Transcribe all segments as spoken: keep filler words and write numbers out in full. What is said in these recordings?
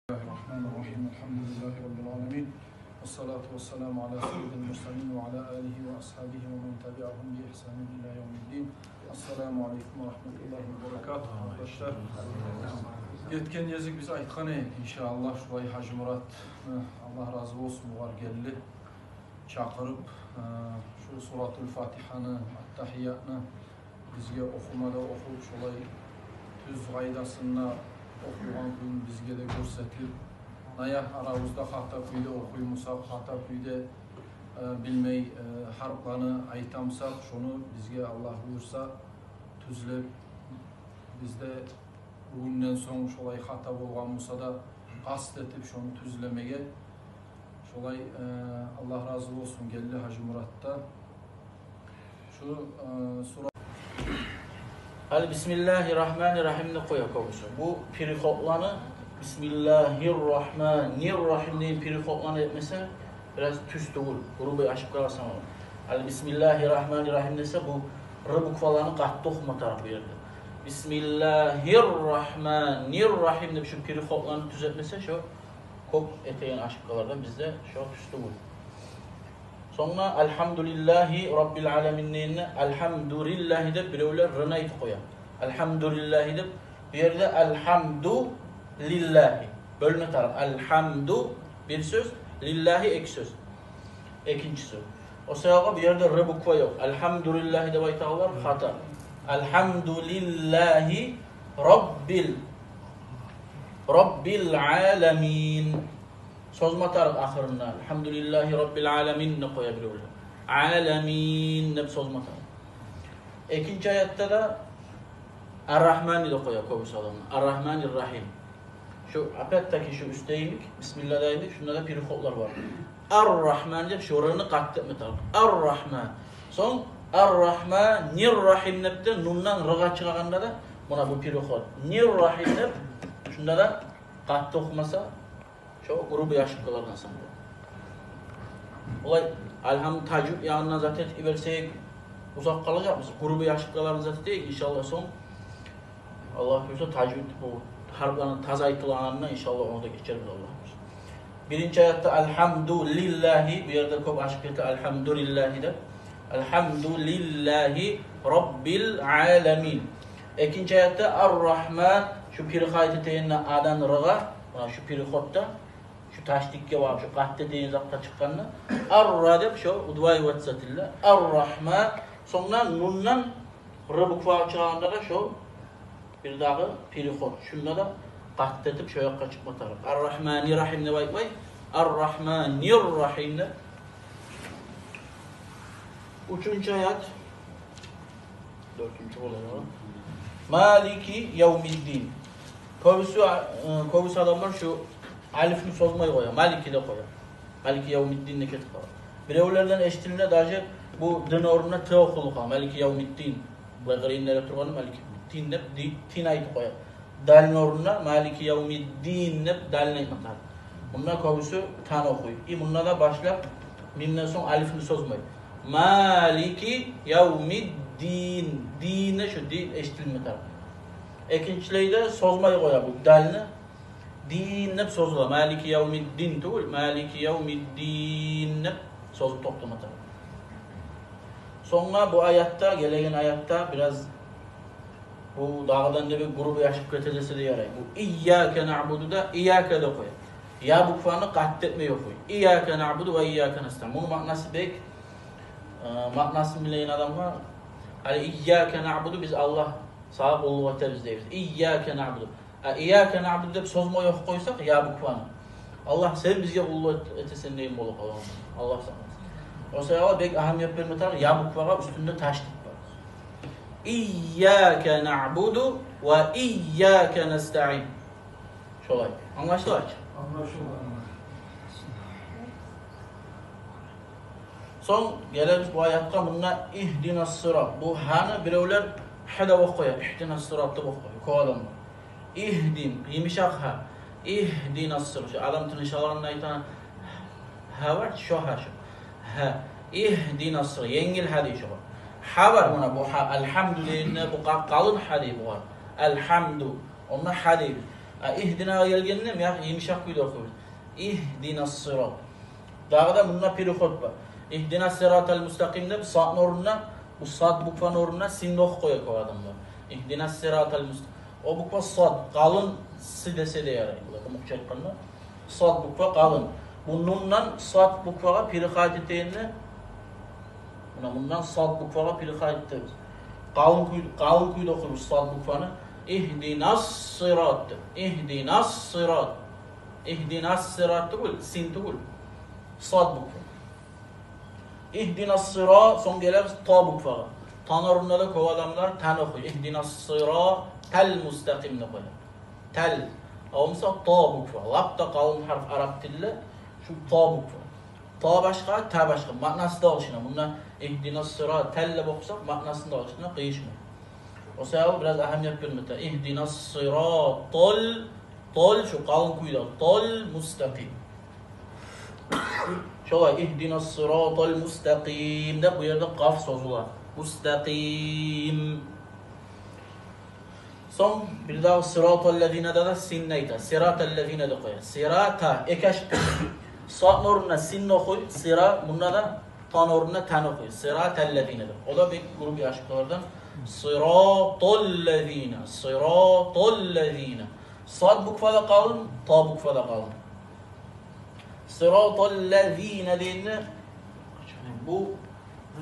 بسم الله الرحمن الرحيم. الحمد لله رب العالمين. والصلاة والسلام على سيد المرسلين وعلى آله وأصحابه ومن تبعهم بإحسان إلى يوم الدين. السلام عليكم ورحمة الله وبركاته. Къардашлар, гетген гезик биз айтгъан эдик, иншааллагь, шулай Гьажимуратны, Аллагь рази болсун, бугъар гелди, чакъырып, э, шу Суратул Фатигьаны, Аттагьиятны бизге охума да охуп, шолай тюз къайдасында охуйгъан кюйюн бизге де гёрсетип, наяхъ арабызда хата кюйде охуй бусакъ, хата кюйде, э, билмей, э, гьарпланы айта бусакъ, шону бизге, Аллагь буюрса, тюзлеп, бизде бугюнден сонг шолай хата болгъан буса да, къаст этип шону тюзлемеге. Шолай, э, Аллагь рази болсун, гелди Гьажимурат да. Шу, э, сура... Гьали бисмиллагьи ррагьмани ррагьимни къоя кёбюсю. Бу переходланы бисмиллагьи ррагьмани ррагьим деген переходланы этмесе, бираз тюз тюгюл, грубый ошибкагъа санала. Гьали бисмиллагьи ррагьмани ррагьим десе, бу р букваланы къатты охума тарыкъ бу ерде. Бисмиллагьи ррагьмани ррагьим деп шу переходланы тюз этмесе, шо кёп этеген ошибкалардан бизде, шо тюз тюгюл. Сонг да альгьамдулиллагьи раббил аламин дегенде, альгьамдуриллагьи деп биревлер р-ны айтып къоя. Альгьамдулиллагьи деп, бу ерде альгьамду лиллагьи. Бёлме тарыкъ. Альгьамду бир сёз, лиллагьи эки сёз. Экинчи сёз. О саялы бу ерде р буква ёкъ. Альгьамдулиллагьи деп айтагъанлар хата. Альгьамдулиллагьи раббил, раббил аламин. Созма тарыкъ ахырына. Альгьамдулиллагьи раббил аламин деп къоя биревлер. Аламин деп созма тарыкъ. Экинчи аятда да ар-рагьмани деп къоя кёбюсю адамлар. Ар-рагьмани ррагьим. Шу, опять-таки, шу уьстде йимик, бисмиллагь да йимик, шунда да переходлар бар. Ар-рагьмани деп шу р-ны къатты этме тарыкъ. Ар-рагьма. Сонг ар-рагьмани ррагьим деп де нундан р-гъа чыгъагъанда да, муна бу переход. Ни ррагьим деп, шунда да къатты охумаса, шо грубый ошибкалардан санала. Олай, альгьам, тажвид ягъындан зат этип йиберсек, узакъ къалажакъбыз. Грубый ошибкалардан зат этейик, иншаллагь, сонг, Аллагь буюрса, тажвид, бу гьарпланы таза айтылагъанына, иншаллагь, ону да гечербиз, Аллагь буюрса. Биринчи аятда альгьамдулиллагьи, бу ерде кёп ошибка эте, альгьамдулиллагьи деп. Альгьамдулиллагьи раббил аламин. Экинчи аятда ар-рагьман, шу переход этегенде адан р-гъа, муна шу переходда, шу ташдидге барып, шу къатты деген затгъа чыкъгъанда, ар-ра деп шо удваиваться этиле. Ар-рагьман, сонг да нундан р буква чыгъагъанда да шо бирдагъы переход. Шунда да къатты этип шо якъгъа чыкъма тарыкъ. Ар-рагьмани ррагьим деп айтмай, ар-рагьмани ррагьим деп. Уьчюнчю аят. Дёртюнчю болар о. Малики явмиддин. Кёбюсю, э, кёбюсю адамлар шу алифни созмай къоя, малики деп къоя. Малики явмиддин деп гетип къала. Биревлерден эшитиле, даже бу дин орнуна т охулуп къала. Малики явмиддин. Булай къырыйында тургъаны малики, тин деп, ди-, тин айтып къоя. Далны орнуна малики явмиддин деп далны айтма тарыкъ. Мунда кёбюсю таны охуй. И мунда да башлап мимден сонг алифни созмай. Малики явмиддин. Дин де шу дин эшитилме тарыкъ. Экинчилейде созмай къоя бу далны. Дин деп созула. Малики явмиддин тюгюл, малики явмиддин деп созуп токътама тарыкъ. Сонг да бу аятда, гелеген аятда бираз бу дагъыдан да бир грубый ошибка эте десе де ярай. Бу ийяка наъбуду да ийяка деп къоя. Я букваны къатты этмей охуй. Ийяка наъбуду ва ийяка настаъин. Муну маънасы бек, э, маънасын билеген адамгъа, гьали ийяка наъбуду, биз Аллагь сагъа къуллукъ этебиз дейбиз. Ийяка наъбуду. А ийяка наъбуду деп созмай охуп къойсакъ я букваны, Аллагь, сен бизге къуллукъ эт-, этесен деген болуп къала. Аллагь сакъласын. О саялы бек агьамият берме тарыкъ я буквагъа, уьстюнде ташдид бар. Ийяка наъбуду ва ийяка настаъин. Шолай. Англашыла чы? Англашыла. Сонг гелебиз бу аятгъа, мунда игьдинас сырат. Бу гьаны биревлер гь деп охуй къоя, игьдинас сырат деп охуй къоя кёп адамлар. Игьдин, йымышакъ гь. Игьдинас сырат. Шу адам тыныш алагъанда айтагъан гь бар, шо гь шу. Гь. Игьдинас сырат. Енгил гь дей шогъар. Гь бар муна бу гь. Альгьамду дегенде бу къа-, къалын гь дей бугъар. Альгьамду. Онда гь дей. А игьдинагъа гелгенде, ягъ-, йымышакъ кюйде охуйбуз. Игьдинас-сират. Дагъы да мунда переход бар. Игьдинас-сиратал мустакъим деп, садны орнуна, бу сад букваны орнуна син де охуп къоя кёп адамлар. Игьдинас-сиратал муст-, о буква сад, къалын с десе де ярай, булай къумукъча айтгъанда. Сад буква къалын. Бу нундан сад буквагъа переход этегенде, муна мундан сад буквагъа переход этебиз. Къалын кюй-, къалын кюйде охуйбуз сад букваны. Игьдинас-сират деп. Игьдинас-сират. Игьдинас-сират тюгюл, син тюгюл. Сад буква. Игьдинас-сират, сонг гелебиз та буквагъа. Таны орнуна да кёп адамлар тан охуй. Игьдинас-сиратал мустакъим деп къоя. Тал. А болмаса та буква. Лап да къалын гьарф араб тилде шу та буква. Та башгъа, та башгъа. Маънасы да алышына. Мунда игьдинас-сират, тал деп охусакъ, маънасында алышына, къыйышмай. О саялы бираз агьамият берме тарыкъ. Игьдинас-сиратал, тал, шу къалын кюйде, тал мустакъим. Шолай, игьдинас-сиратал мустакъим деп бу ерде къаф созула. Мустакъим. Сонг бирдагъы сираталлазина да, да синни айта. Сираталлазина деп къоя. Сирата, эки ашыкъ. Садны орнуна синни охуй, сира, мунда да таны орнуна тан охуй. Сираталлазина деп. О да бек грубый ашыкълардан. Сираталлазина, сираталлазина. Сад буква да къалын, та буква да къалын. Сираталлазина дегенде, бу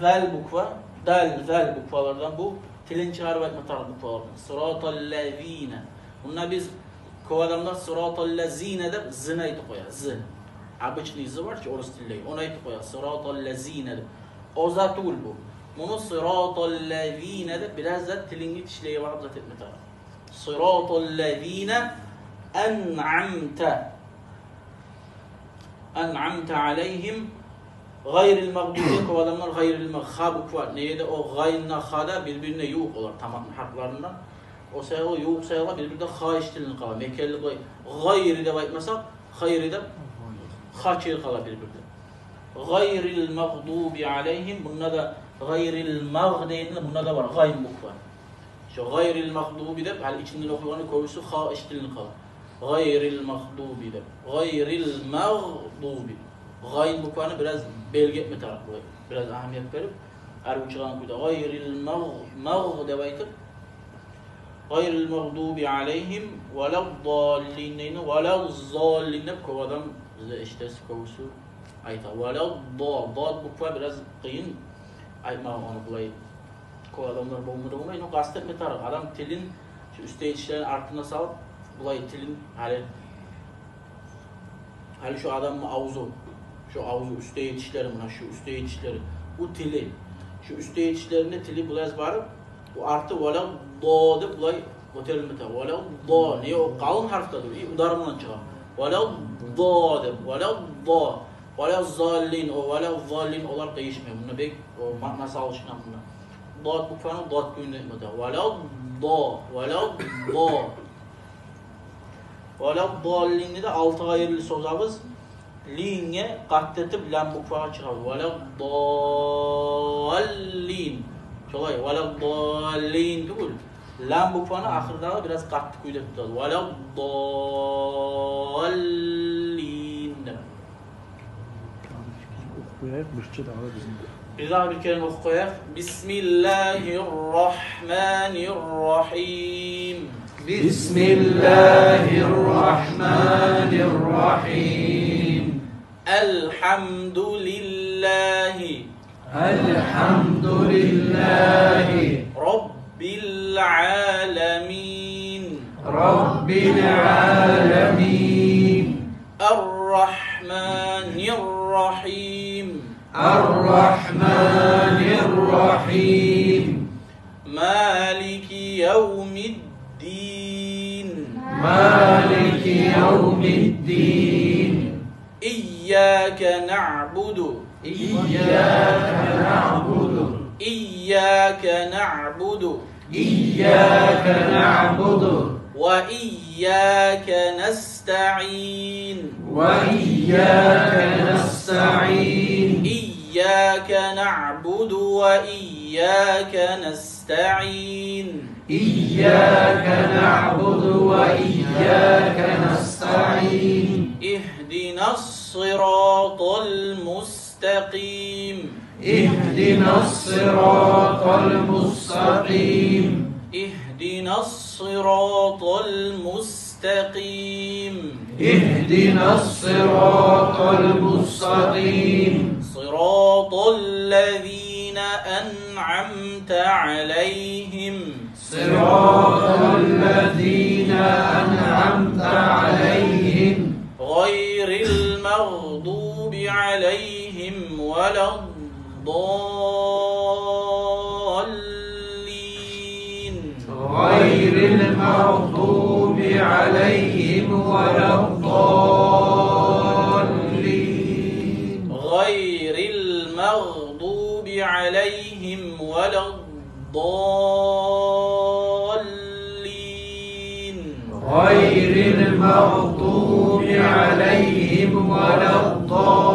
зал буква, дал, зал буквалардан, бу тилин чыгъарып айтма тарыкъ буквалардан. Сираталлазина. Мунда биз кёп адамлар сираталлазина деп зны айтып къоя. З. Обычный з бар чы орус тилдеги. Ону айтып къоя. Сираталлазина деп. О зат тюгюл бу. Муну сираталлазина деп бираз зат тилинге тишлей багъып зат этме тарыкъ. Сираталлазина анъамта. Анъамта алайгьим. Гъайрил магъдуби, кёп адамлар гъайрил маг-, ха буква. Неге де о гъайнна ха да бир-бирине ювукъ олар, таматны гьарпларында. О саялы ювукъ саялы бир-бирде ха эшитилинип къала. Мекенли къой, гъайри деп айтмасакъ, хайри деп ха чыгъып къала бир-бирде. Гъайрил магъдуби алайгьим, мунда да гъайрил магъ дегенде, мунда да бар гъайн буква. Шо гъайрил магъдуби деп, гьали ичинде охуйгъаны кёбюсю ха эшитилинип къала. Гъайрил магъдуби деп. Гъайрил магъдуби. Гъайн букваны бираз белги этме тарыкъ, булай бираз агьамият берип, арив чыгъагъан кюйде. Гъайрил магъ-, магъ деп айтып, гъайрил магъдуби алайгьим валаддаллин дейни, валаддаллин деп кёп адам, бизде эшитесиз, кёбюсю айта. Валадда-, дад буква бираз къыйын айтмагъа ону, булай кёп адамлар болмай да болмай, но къаст этме тарыкъ. Адам тилин шу уьстдеги тишлерин артына салып, булай тилин гьали, гьали шу адамны авзу, шу авзу, уьстдеги тишлери, муна шу уьстдеги тишлери, бу тили, шу уьстдеги тишлеринде тили булай барып, бу арты валадда деп булай гётерилме тарыкъ. Валадда, не о къалын гьарфдадыр, и удар булан чыгъа. Валадда деп, валадда. Валаддаллин, о валаддаллин, олар къыйышмай. Мунда бек о маънасы алышына мунда. Дад букваны дад кюйде айтма тарыкъ. Валадда, валадда. Валаддаллинни де алты къайрылы созабыз. Линге къатты этип лам буквагъа чыгъабыз. Валаддаллин. Шолай, валаддаллин тюгюл. Лам букваны ахырдагъы бираз къатты кюйде тутабыз. Валаддаллин деп. Охуп къояйыкъ, бирче дагъы да бизин. Бир дагъы бир керен охуп къояйыкъ. Бисмиллагьир рагьманир рагьим. Бисмиллагьир рагьманир рагьим. Алгьамдулиллагьи. الحمد لله رب العالمين. رب العالمين. الرحمن الرحيم. الرحمن الرحيم. مالك يوم الدين. مالك يوم الدين. إياك نعبد. إياك نعبد. إياك نعبد. إياك نعبد. وإياك نستعين. وإياك نستعين. إياك نعبد وإياك نستعين. إياك نعبد وإياك نستعين. اهدنا الصراط المستقيم. اهدنا الصراط المستقيم. اهدنا الصراط المستقيم. اهدنا الصراط المستقيم. صراط الذين أنعمت عليهم. صراط الذين أنعمت عليهم. غير المغضوب عليهم ولا الضالين. غير المغضوب عليهم ولا الضالين. غير المغضوب عليهم ولا الضالين. غير المغضوب عليهم ولا الضالين.